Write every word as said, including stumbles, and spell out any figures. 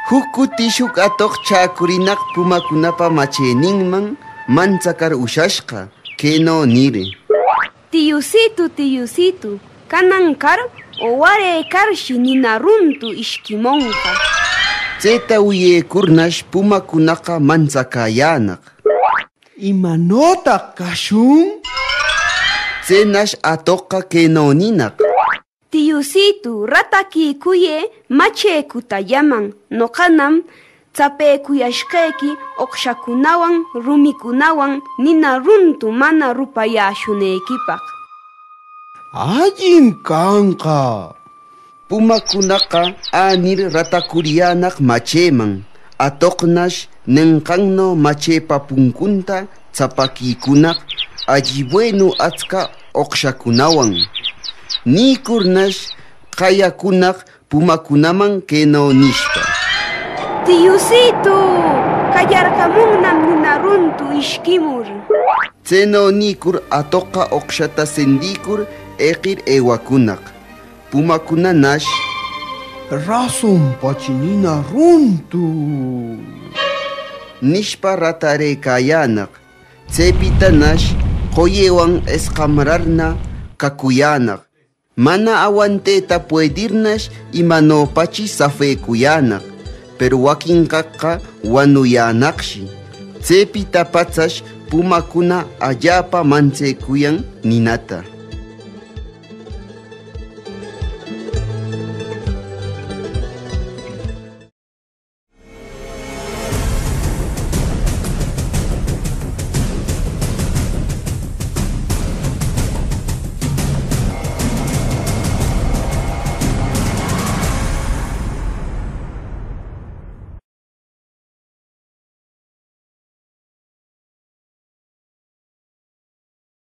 Juc cutis juc atoq chäcurinaq pumacunapa macheninman mantsacar ushashqa, queno nir: Tiyusitu, tiyusitu, canan car o ware carshi nina runtu ishquimonqa. Tseta wiyecurnash pumacunaqa mantsacäyänaq: ¿Imanotaq cashun? Tsenash atoqqa queno ninaq: Tiyusitu, rataquicuyë machecutallaman. Noqanam tsapecuyashqequi oqshacunawan, rumicunawan nina runtu mana rupayäshunequipaq. Allim canqa. Pumacunaqa änir ratacuriyänaq macheman. Atoqnash nenqanno machepa puncunta tsapaquicunaq alli buenu atsca oqshacunawan. Nïcurnash qayacunaq pumacunaman queno nishpa: Tiyusitu, callarcamunnam nina runtu ishquimur. Tseno nïcur atoqqa oqshata sendicur eqir ewacunaq. Pumacunanash: Rasonpachi nina runtu, nishpa ratarëcayänaq. Tsepitanash qoyewan esqamrarna cacuyänaq. Mana awanteta puedirnash imanopachi safecuyänaq. Peru waquinqaqqa wanuyänaqshi. Tsepita patsash pumacuna allapa mantsecuyan ninata.